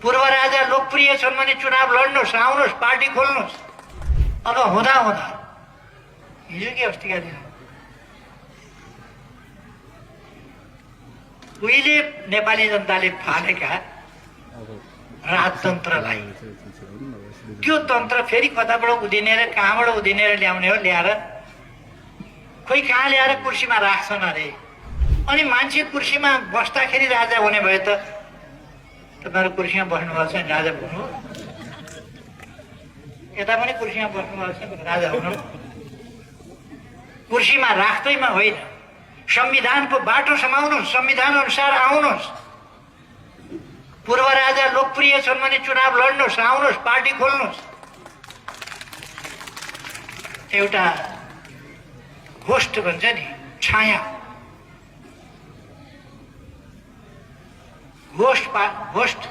पूर्व राजा लोकप्रिय छन् भने चुनाव लड्नुहोस्, आउनुहोस्, पार्टी खोल्नुहोस्। अब हुँदा हुँदा हिजो के अस्तिका दिन उहिले नेपाली जनताले फालेका राजतन्त्रलाई त्यो तन्त्र फेरि कताबाट उधिनेर कहाँबाट उधिनेर ल्याउने हो, ल्याएर खोइ कहाँ ल्याएर कुर्सीमा राख्छन् अरे। अनि मान्छे कुर्सीमा बस्दाखेरि राजा हुने भयो त तपाईहरु कुर्सीमा बस्नुभएको छ राजा हुनु, यता पनि कुर्सीमा बस्नुभएको छ राजा हुनु। कुर्सीमा राख्दैमा होइन, संविधानको बाटो समाउनुहोस्, संविधान अनुसार आउनुहोस्। पूर्व राजा लोकप्रिय छन् भने चुनाव लड्नुहोस्, आउनुहोस्, पार्टी खोल्नुहोस्। एउटा होस्ट भन्छ नि, छाया होस्ट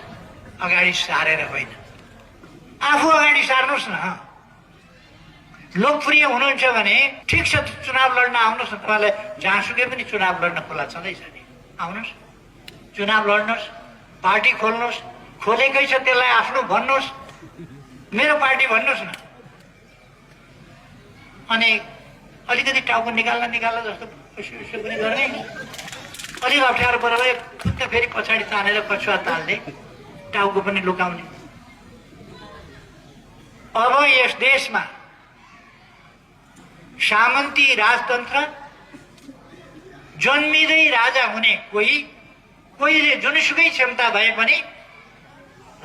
अगाडि सारेर होइन, आफू अगाडि सार्नुहोस् न। लोकप्रिय हुनुहुन्छ भने ठिक छ, चुनाव लड्न आउनुहोस् न। तपाईँलाई जहाँसुकै पनि चुनाव लड्न खुला छँदैछ नि, आउनुहोस्, चुनाव लड्नुहोस्, पार्टी खोल्नुहोस्। खोलेकै छ त्यसलाई आफ्नो भन्नुहोस्, मेरो पार्टी भन्नुहोस् न। अनि अलिकति टाउको निकाल्न जस्तो यसो पनि गर्ने, अलिक अप्ठ्यारो परेर खुट्ट फेरि पछाडि तानेर कछुवा ताल्ने, टाउको पनि लुकाउने। अब यस देशमा सामन्ती राजतन्त्र, जन्मिँदै राजा हुने कोहीले जुनसुकै क्षमता भए पनि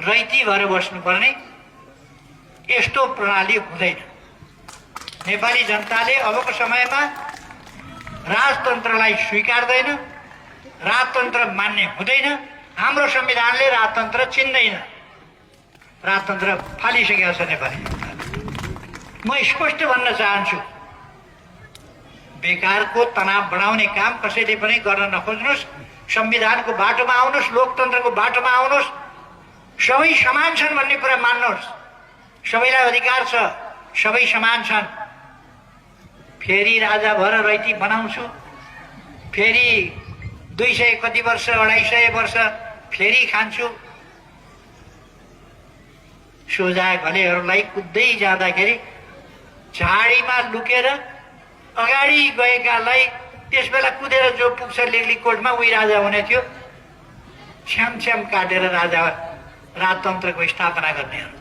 रैती भएर बस्नुपर्ने, यस्तो प्रणाली हुँदैन। नेपाली जनताले अबको समयमा राजतन्त्रलाई स्वीकार्दैन, राजतन्त्र मान्ने हुँदैन। हाम्रो संविधानले राजतन्त्र चिन्दैन, राजतन्त्र फालिसकेको छ नेपाली जनताले। म स्पष्ट भन्न चाहन्छु, बेकारको तनाव बढाउने काम कसैले पनि गर्न नखोज्नुहोस्। संविधानको बाटोमा आउनुहोस्, लोकतन्त्रको बाटोमा आउनुहोस्। सबै समान छन् भन्ने कुरा मान्नुहोस्, सबैलाई अधिकार छ, सबै समान छन्। फेरि राजा भएर रैती बनाउँछु, फेरि 200 कति वर्ष 250 वर्ष फेरि खान्छु। सोझा घलेहरूलाई कुद्दै जाँदाखेरि झाडीमा लुकेर अगाडि गएकालाई त्यसबेला कुदेर जो पुग्छ लेग्लीकोटमा उही राजा हुने थियो। छ्याम काटेर राजतन्त्रको स्थापना गर्नेहरू।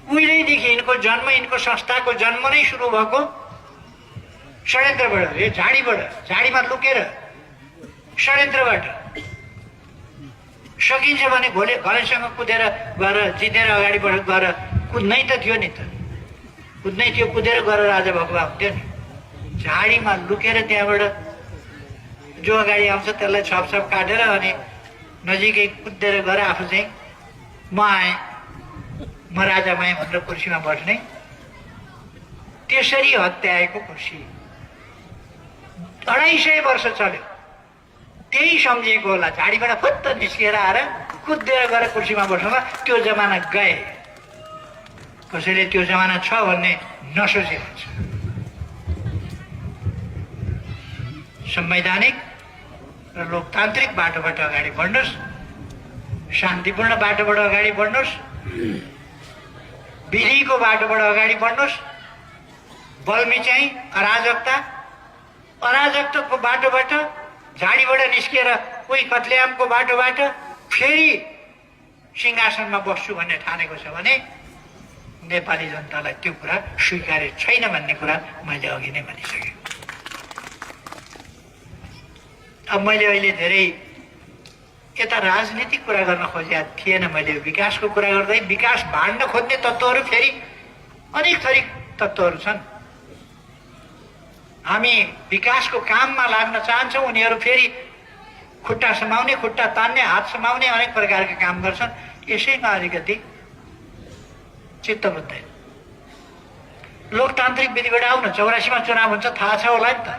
उहिलेदेखि यिनको जन्म, यिनको संस्थाको जन्म नै सुरु भएको षड्यन्त्रबाट, यो झाडीमा लुकेर षड्यन्त्रबाट। सकिन्छ भने घलेसँग कुदेर गएर जितेर अगाडि गएर कुद्नै त थियो नि, कुद्नै थियो, कुदेर गएर राजा भएको हुन्थ्यो नि। झाडीमा लुकेर त्यहाँबाट जो अगाडि आउँछ त्यसलाई छप काटेर अनि नजिकै कुदेर गएर आफू चाहिँ म आएँ, म राजा भएँ भनेर कुर्सीमा बस्ने। त्यसरी हत्याएको कुर्सी 250 वर्ष चल्यो। त्यही सम्झिएको होला, झाडीबाट फुत्त निस्किएर आएर कुदेर गएर कुर्सीमा बस्नुमा त्यो जमाना गए। कसैले त्यो जमाना छ भन्ने नसोचेको छ। संवैधानिक र लोकतान्त्रिक बाटोबाट अगाडि बढ्नुहोस्, शान्तिपूर्ण बाटोबाट अगाडि बढ्नुहोस्, विधिको बाटोबाट अगाडि बढ्नुहोस्। बल्मी चाहिँ अराजकताको बाटोबाट, झाडीबाट निस्किएर कोही कत्लेआमको बाटोबाट फेरि सिंहासनमा बस्छु भन्ने ठानेको छ भने नेपाली जनतालाई त्यो कुरा स्वीकार्य छैन भन्ने कुरा मैले अघि नै भनिसकेँ। अब मैले अहिले धेरै यता राजनीतिक कुरा गर्न खोजेको थिएन। मैले विकासको कुरा गर्दै विकास भाँड्न खोज्ने तत्त्वहरू फेरि अनेक थरी तत्त्वहरू छन्। हामी विकासको काममा लाग्न चाहन्छौँ, उनीहरू फेरि खुट्टा समाउने, खुट्टा तान्ने, हात समाउने अनेक प्रकारका काम गर्छन्। यसैमा अलिकति चित्त बुझ्दैन। लोकतान्त्रिक विधिबाट आउन 84 मा चुनाव हुन्छ, थाहा छ होला नि त।